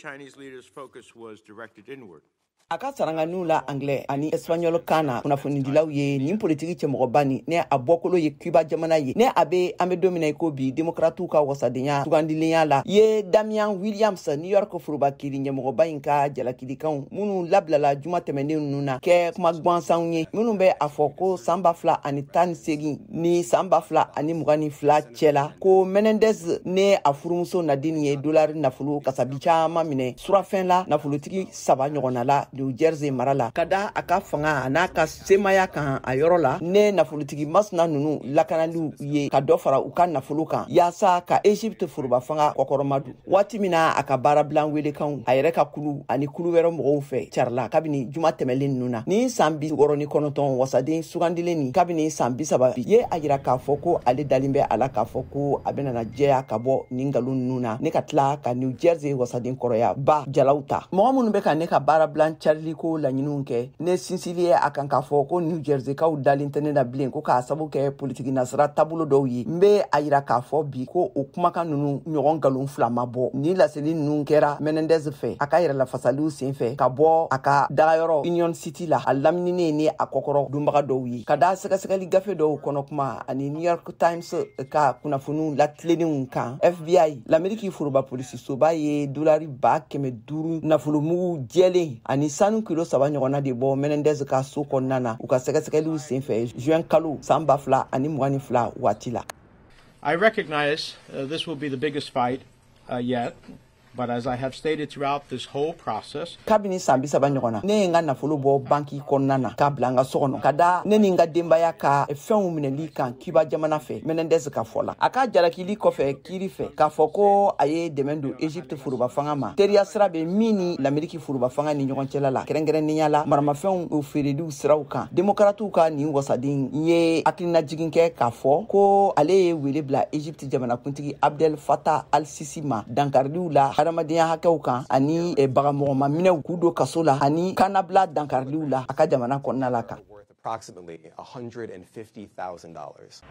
Chinese leader's focus was directed inward. A ka saranganiw la anglais ani espagnol kan na kunnafonidilaw ye, nin politiki cɛmɔgɔba nin, ne a bɔkolo ye Cuba jamana ye, ne a be an be don min na i ko bi Demokratiw ka wasadenya sugandilenya la ye, Damian Williams, New York foroba kiri ɲɛmɔgɔba in ka jalakilikanw minnu labilala juma tɛmɛnen ninnu na kɛ kuma gwansanw ye, minnu bɛ a fɔ ko san 2018 ni san 2022 cɛ la, ko Menendez ne a furumuso Nadine ye dolari nafolo kasabi caman minɛ surafɛn la nafolotigi saba ɲɔgɔnna la New Jersey mara la, ka da a ka fanga a n'a ka semaya kan a yɔrɔ la, ne nafolotigi masina ninnu lakanaliw ye ka dɔ fara u ka nafolo kan yaasa ka Egypte foroba fanga kɔkɔrɔma don. Waati min na a ka baarabilan welekanw a yɛrɛ ka kulu ani kulu wɛrɛ mɔgɔw fɛ carila kabini juma tɛmɛlen ninnu na, ni san 69 wasaden sugandilen nin kabini san 30 ye a yira k'a fɔ ko ale dalen bɛ a la k'a fɔ ko a bɛna jɛya ka bɔ nin nkalon ninnu na, ne ka tila ka New Jersey wasaden kɔrɔya ba jalaw ta. Mɔgɔ minnu bɛ ka ne ka baarabilan carili ko laɲiniw kɛ, ne sinsili ye a kan k'a fɔ ko New Jersey kaw dalen tɛ ne na bilen, ko k'a sabu kɛ politiki nasira taabolo dɔw ye. N bɛ a yira k'a fɔ bi ko o kumakan ninnu ɲɔgɔn nkalon fila ma bɔ. Ni laseli ninnu kɛra Menendez fɛ a ka yɛrɛlafasaliw sen fɛ ka bɔ a ka dagayɔrɔ Union City la, a lamininen ni a kɔkɔrɔ donbaga dɔw ye, ka da sɛgɛsɛgɛli gafe dɔw kɔnɔ kuma ani New York Times ka kunnafoniw latilennenw kan. FBI, Lameriki foroba polisisoba, ye dolari 500,000 nafolomugu jɛlen ani sanu kilo 3 ɲɔgɔnna de bɔ Menendez ka so kɔnɔna na u ka sɛgɛsɛgɛliw sen fɛ juin kalo san 2022 waati la. I recognize this will be the biggest fight yet. But as I have stated throughout this whole process, Kabini san 30 ɲɔgɔn na, ne ye n ka nafolo bɔ banki kɔnɔna na k'a bila n ka so kɔnɔ, ka da ne ni n ka denbaya ka fɛnw minɛli kan Cuba jamana fɛ, Menendez ka fɔ la. A ka jalakili kɔfɛ kiiri fɛ k'a fɔ ko a ye dɛmɛ don Egypte foroba fanga ma, teriya sira bɛ min ni Lameriki foroba fanga ni ɲɔgɔn cɛla la, kɛrɛnkɛrɛnnenya la maramafɛnw feereliw siraw kan, Demokratiw ka nin wasaden ye hakilinajigin kɛ k'a fɔ ko ale ye wele bila Egypte jamanakuntigi Abdel Fattah al-Sisi ma dankariliw la hadamadenya hakɛw kan ani bagamɔgɔma minɛw k'u don kaso la ani kannabila dankariliw la a ka jamana kɔnɔna la kan. Worth approximately $150,000.